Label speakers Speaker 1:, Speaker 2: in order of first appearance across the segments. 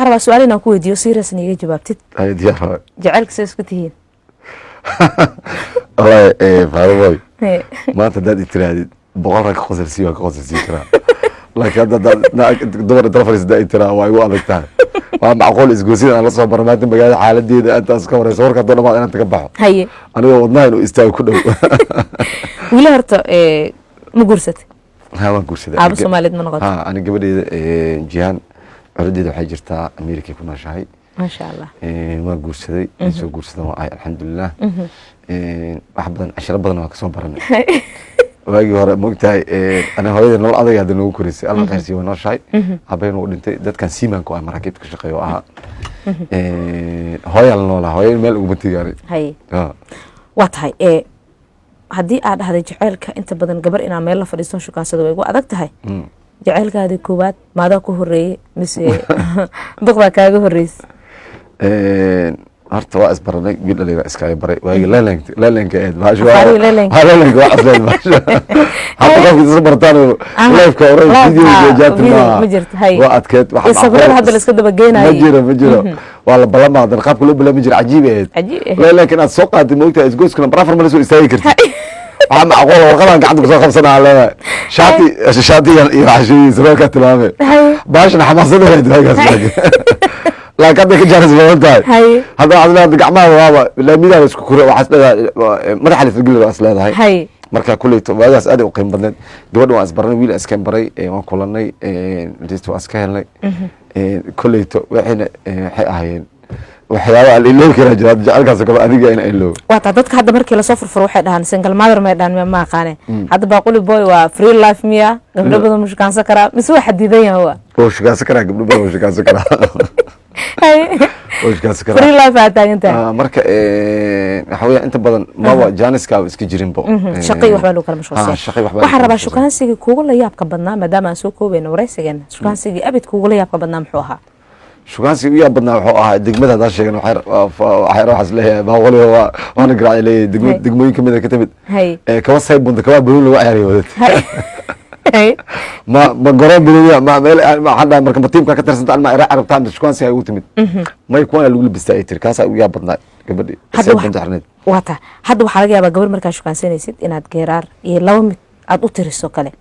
Speaker 1: Waxaan rabaa su-aal inaan ku weydiiyo, serious iga jawaabtid.
Speaker 2: Ay, diyaar waay.
Speaker 1: Jacaylka see isku tihiin?
Speaker 2: Wallahi, Faadumoy, maanta haddaad i tirahdid 100 rag ka qosolsiiyo, waan ka qosolsiin karaa, laakiin hadda haddaad dumar intala fadhiisata i tiraa, waa igu adag tahay. Waa macquul isgoosida aan la soo mara maanta, magaalada xaaladeeda intaas ka horeysa, warka haddoo dhamaad inaan ka baxo. Anigoo wadnaha inuu istaago ku dhow.
Speaker 1: Weli horta ma guursatay?
Speaker 2: Ha, waan guursaday.
Speaker 1: Aabo Soomaaliyeed ma noqotay?
Speaker 2: Ha, ani gabadheeda Jihaan, coladeeda waxay jirtaa America ku nooshahay.
Speaker 1: Maasha Allah.
Speaker 2: Waan guursaday, in soo guursadan waa ahay, alxamdulilah. Wax badan, cashiro badan waan kasoo baranay. Waagii hore, mogtahay, ani hooyadii nolol adag hadda noogu korisay, Alla khayr siiyo, waa nooshahay. Aabaheen uu dhintay. Dadkan seamanka ah, maraakiibta ka shaqeeya oo ahaa. Hooyaa la noolaa, hooya meel uguma tegaanay.
Speaker 1: Waa tahay. Haddii aad dhahday jaceylka inta badan gabar inaa meel la fadhiisto shukaansada way igu adag tahay, jaceylkaadii koowaad maadaa ku horeeyey mise duqdaa kaaga horreysay?
Speaker 2: Horta waa isbaranay, wiil dhalinyaro iskaga baray waagii lelenka eed bahasha.
Speaker 1: Afaarihii lelenka.
Speaker 2: Ha, lelenka waa casleed bahasha. Hadda qofka isla bartaan live-ka hore
Speaker 1: live,
Speaker 2: video jaati.
Speaker 1: Video ma jirto, hay.
Speaker 2: Waa adkeed.
Speaker 1: Iyo sawirada hadda la iska daba geenayay.
Speaker 2: Ma jiro, ma jiro. Waa la balama haddana, qaabka loo balami jira cajiib ahayd.
Speaker 1: Cajiib ahayd.
Speaker 2: Lelenka inaad soo qaaday, moogtahay, isgoyska number 4 ma la soo istaagi kartid. Waxaa macquul warqadan gacanta kusoo qabsanaa leedahay, shaati shaatigan iyo waxaa sarwaalkaa tilmaame. Bahashan xamaasad ahayd waagaas, laakiin hadday ka jaanis badan tahay. Hadda waxaad leedahay gacmaha waaba laamidaa la isku kure, waxaad leedahay madaxa la isla geli waa is leedahay. Marka kulleyto waagaas aad ay u qiimo badneed. Gabadha waan isbaranay, wiil iskan baray, waan kulanay, at waan iska helnay. Kulleyto waxayna waxay ahaayeen waxyaaba aan iloobi karaa jira. Hadda jecelkaas oo kale adiga in iloobo.
Speaker 1: Waa taa. Dadka hadda markii lasoo furfuro waxay dhahaan single mother, may dhahan, ma aqaane. Hadda Baaquli Boy waa free life miya? Gabdho badan ma shukaansan karaa mise waa xadidan yahay wa?
Speaker 2: Wuu shukaansan karaa, gabdho badan wuu shukaansan karaa. Wuu shukaansan karaa.
Speaker 1: Free life aad taagan tahay.
Speaker 2: Marka waxa weya inta badan maba jaaniska iska jirinbo.
Speaker 1: Shaqo iyo waxbaa lagu kala mashquulsan.
Speaker 2: Shaqo iyo waxbaa
Speaker 1: waxaan
Speaker 2: lagu
Speaker 1: rabaa
Speaker 2: kala mashquulsan.
Speaker 1: Shukaansigii kuugu la yaabka badnaa, maadaama aan soo koobayno waraysigeena, shukaansigii abid kuugula yaabka badnaa muxuu ahaa?
Speaker 2: Shukaansiga u yaab badnaa wuxuu ahaa degmada haddaan sheegan, waxay waxaas leeyahay Baaquli waana garaacay leeyahay degmo degmooyin kamid a ka timid. Kaba saybunta, kaba banooni lagu ciyaariyo wadad. Ma garoon banooni ma meel ma waxaan dhahay, marka ma tiimka ka tirsanta ma ira carabtaa mise shukaansiga ugu timid, may kuwana lagu labistaa ay tiri. Kaasaa ugu yaab badnaa, gabadhi
Speaker 1: Hadda
Speaker 2: saybunta xirneed.
Speaker 1: Waa taa. Hadda waxaa laga yaabaa gabar markaa shukaansanaysid inaad geeraar iyo laba mid aad u tiriso kale.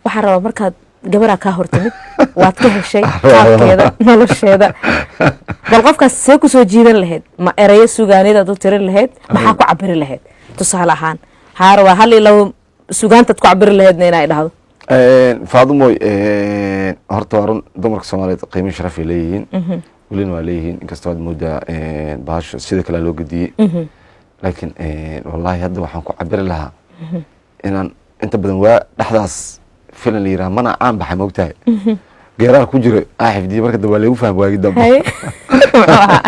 Speaker 1: Waxaan rabaa markaad gabaraa kaa hortimid, waad ka heshay qaabkeeda, nolosheeda, bal qofkaas see kusoo jiidan lahayd? Ma erayo sugaaneed aad u tirin lahayd? Maxaa ku cabiri lahayd? Tusaale ahaan, waxaa rabaa hal iyo labo sugaantaad ku cabiri lahaydna inay dhahdo.
Speaker 2: Faadumoy, horta waa run, dumarka Soomaaliyeed qiimo sharaf ay leeyihiin, welina waa leeyihiin, inkastoo aad moodaa bahasho sida kale loo gediyey. Laakiin wallahi hadda waxaan ku cabiri lahaa inaan inta badan waa dhexdaas filan la yiraha mana caan baxay, moogtahay, geeraar ku jiro aa xifdiyey. Marka dambe waa lagu fahmi waagi dambe.
Speaker 1: Muxuu ahaa?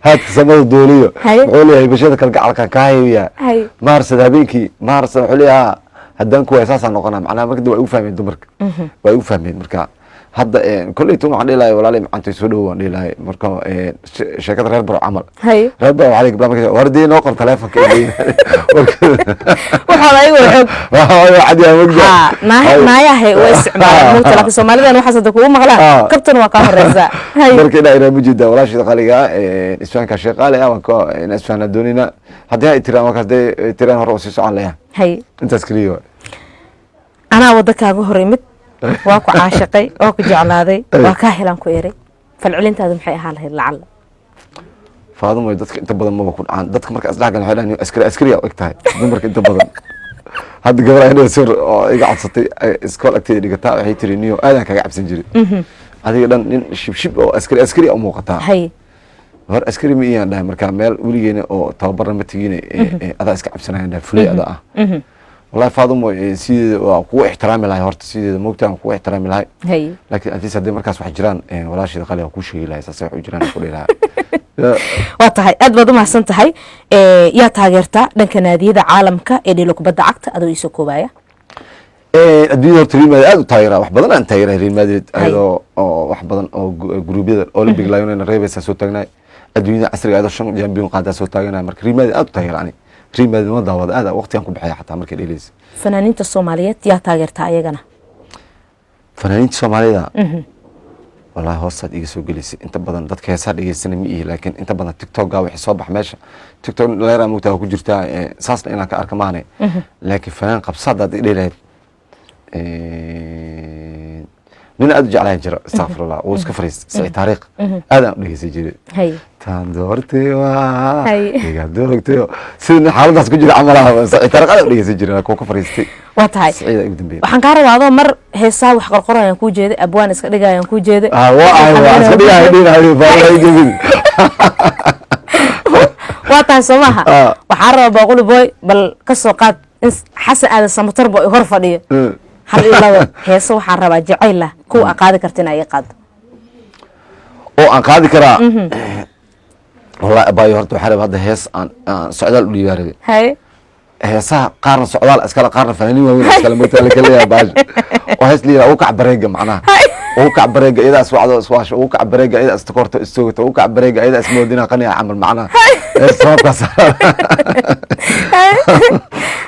Speaker 2: Haadka samada dooliyo. Muxuu leeyahay? Bashada kalgacalkan kaa hayyaa. Maarsada habeenkii maarsada, wuxuu leeyahay haddaan ku waaya saasaan noqonaa. Macnaha marka dambe waa igu fahmeen, dumarka waa igu fahmeen. Marka hadda kolleyto waxaan dhihi lahay, walaalay macantay, soo dhowo waan dhihi lahay. Marka sheekada reer Baro camal. Reer Baro waxaa gabdhaha marka war dee noo qor taleefonka.
Speaker 1: Waxaad ayagu xoog
Speaker 2: Cad.
Speaker 1: Ha naayahay waa isticmaalaan mugta, laakiin Soomaalidan waxaas hadda kugu maqlaan. Kabtan waa kaa horeysaa.
Speaker 2: Marka inaa ma jeedaa walaashida qaliga ah, isfahanka sheekh qaali ah, waan ka inaa isfahanaa doonayna. Haddii ay tiraan markaas dee tiraan hore oo sii socon layaa. Intaas keliya waay.
Speaker 1: Anaa wadda kaaga hor imid, waa ku caashiqay, waa ku jeclaaday, waa kaa helaan ku eray, falcelintaadu maxay ahaan lahayd lacalla?
Speaker 2: Faadumo, dadka inta badan maba ku dhacaan. Dadka marka isdhexgalan waxay dhahan askari askari aa u eg tahay. Dumarka inta badan, hadda gabar ayadoo sawir oo iga codsatay, iskool agteeda dhigataa, waxay tiri, "Niyo, aadaan kaga cabsan jiray, adiga dhan nin shibshib oo askari askari u muuqataa." Hor askari ma iyaan dhahay, marka meel weligeena oo tababarna ma tegine, adaa iska cabsanayan dhahay, fulay adaa ah. Wallahi Faadumo, sideeda waa kugu ixtiraami lahay horta, sideeda moogtaa waan kugu ixtiraami lahay. Laakiin at least haddii markaas wax jiraan, walaasheeda qali waan kuu sheegi lahay, saasay wax u jiraan ku dhihi lahaa.
Speaker 1: Waa tahay, aad baad u mahadsan tahay. Yaa taageertaa dhanka naadiyada caalamka ee dhilo kubadda cagta, adoo iisoo koobaya?
Speaker 2: Adduunyada horta Real Madrid aad u taageeraa, wax badan aan taageeraa Real Madrid, ayadoo oo wax badan oo gruubyada Olympic Lyon reebeysaa soo taagnaay, adduunyada casriga ayadoo shan champion qaadaa soo taaganay. Marka Real Madrid aad u taageera. Ani Real Madrid ma daawada, aad waqtigan ku baxaya xataa markay dheeleysa.
Speaker 1: Fanaaniinta Soomaaliyeed yaa taageertaa ayagana?
Speaker 2: Fanaaniinta Soomaalida. Wallahi hoostaad iga soo gelisay. Inta badan dadka heesaa dhegeysana ma ihi, laakiin inta badan TikToka wixii soo bax meesha TikTok dhalinyara mugtaa waa ku jirtaa, saasna inaan ka arka maahne. Laakiin fanaan qabsa haddaad i dhihi lahayd, nin aad u jeclahan jira, astaqfirullah, wuu iska fariistay, Siciid Taariikh, aad aan u dhegeysan jiray. Taan doortay waa iga doortay, sida nin xaaladaas ku jira camal ah. Siciid Taariikh aad u dhegeysan jiray, laakiin wuu ka fariistay.
Speaker 1: Waa tahay.
Speaker 2: Siciid ugu dambeeyay.
Speaker 1: Waxaan kaa rabaa adoo mar heesaa wax qorqorayaan kuu jeeday, abwaan iska dhigayaan kuu jeeday.
Speaker 2: Ah, waa ahay, waa iska dhigahay dhigahay baa gebin.
Speaker 1: Waa tahay, soo maaha?
Speaker 2: Ah.
Speaker 1: Waxaan rabaa Baaquli Boy, bal ka soo qaad in Xasan Aadan Samatar bo hor fadhiyo, hal iyo labo heeso waxaan rabaa jacayl ah, kuwa aa qaadi karta inaa ii qaado.
Speaker 2: Oo aan qaadi karaa? Wallahi abaayo, horta waxaa rabaa hadda hees aan socdaal u dhiibaa rabe. Heesaha qaarna socdaal iskale, qaarna fanaaniin waaweyn iskale, moogtaa la kala leeyahay baasha. Oo hees la yidhaha ugu kac bareega, macnaha ugu kac bareega, iyadaa iswacdo iswaasho, ugu kac bareega, iyadaa istakorto istoogto, ugu kac bareega, iyadaa ismoodina qaniya camal, macnaha hees sababkaas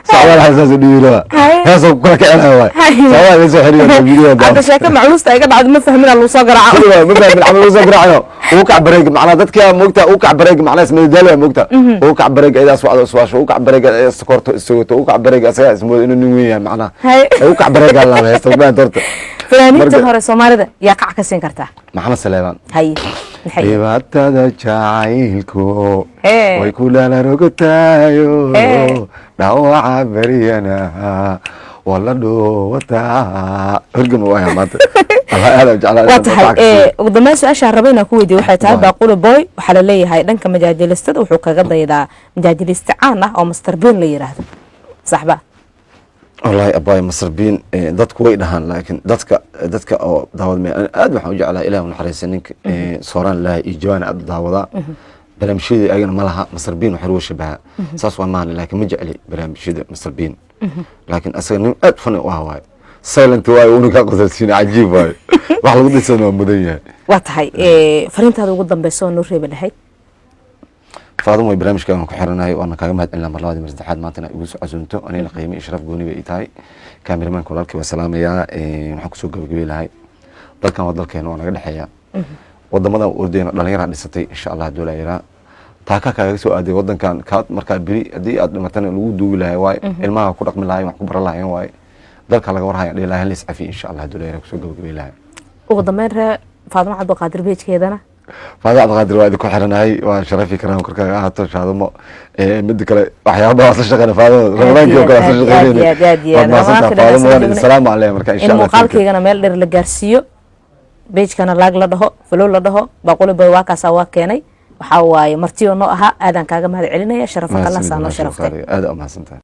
Speaker 2: socdaal heesaas u dhiibi rabaa. Heesoo ku kala kicinaya waay. Socdaal iga soo xiriyo video.
Speaker 1: Hadda sheeko macluusta iga dhacdo ma fahmina lagu soo garaaco.
Speaker 2: Sidii ma fahmin camal ugu soo garaacayo ugu kac bareega, macnaha dadka moogta ugu kac bareega, macnaha ismadadaalo moogta, ugu kac bareega, iyadaa iswacdo iswaasho, ugu kac bareega, iyadaa istakorto istoogto, ugu kac bareega, asagaa ismoodo inuu nin weyn yahay, macnaha ugu kac bareega lama heesta ma horta.
Speaker 1: Fanaaniinta hore Soomaalida yaa qac ka siin kartaa?
Speaker 2: Maxamed Saleebaan.
Speaker 1: Haye, maxay?
Speaker 2: Dhibaatada jacaylku way ku dhalarogotaayo, dhaawaca baryana waa la dhuwataa, horgan u ayaa maanta. Allah, aad aan jeclaa.
Speaker 1: Waa tahay. Ugu dambeyn su-aashaan raba inaan ku weydiiyo waxay tahay, Baaquli Boy waxaa la leeyahay dhanka majaajilistada wuxuu kaga daydaa majaajiliste caan ah oo Master Bean la yiraahdo, saxba?
Speaker 2: Wallahi abaay, Masarbiin dadku way dhahaan, laakiin dadka oo daawad me aad waxaan u jeclaa, Ilaah u naxariista ninka Sooraan Ilaahi iyo Jawaan aad u daawadaa barnaamijyada, ayagana ma laha Masarbiin wax lagu shabaha saas waa maahane, laakiin ma jecli barnaamijyada Masarbiin, laakiin asaga nin aad funny u ah waaye, silent waaye, uuna kaa qosalsiina, cajiib waaye, wax lagu dhisana waa mudan yahay.
Speaker 1: Waa tahay. Fariintaada ugu dambeysa oo noo reebi lahayd?
Speaker 2: Faadum, way barnaamijkaagan ku xiranahay, waana kaaga mahad celinaa mar labaad iyo mar saddexaad maanta inaad igu soo casuunto. Anigana qiimo iyo sharaf gooni bay ii tahay. Kaamiramanka walaalkii waa salaamayaa. Waxaan kusoo gabagabey lahay, dalkan waa dalkeena, waa naga dhexeeya. Wadamadan ordayna dhalinyaraa dhisatay, insha Allah hadduu laa taaka kaaga soo aaday wadankan kaad markaa beri haddii aad dhimatana lagu duugi lahay waaye, ilmaha ku dhaqmi lahay, wax ku baran lahayen waaye, dalka laga warhaya dhihi lahay, halis cafi, insha Allah hadduu laa kusoo gabagabey lahay.
Speaker 1: Ugu dambeyn, ree Faadimo Cabdiqaadir page-keedana?
Speaker 2: Faadi Cabdiqaadir waa idinku xiranahay, waa sharafi karaan korkaaga ahaato shaadumo. Mida kale, waxyaaba waa isla shaqeyna Faadimo, Ramadaankii oo kale waa isla
Speaker 1: Aad iyo aad, aad iyo
Speaker 2: shaqeynayna.
Speaker 1: aad.
Speaker 2: Waad mahadsantaha
Speaker 1: Ramadaanka
Speaker 2: Faadimo, waan idin
Speaker 1: dhan
Speaker 2: salaamu caleyh marka insha
Speaker 1: in
Speaker 2: Allah.
Speaker 1: Muuqaalkaygana meel dheer la gaarsiiyo, page-kana like la dhaho, follow la dhaho. Baaquli Boy waa kaasaa, waa keenay, waxaa waaye martiyo noo ahaa. Aadaan kaaga mahad celinaya, sharafa kala saa noo sharaftay.
Speaker 2: Aad u mahadsantahay.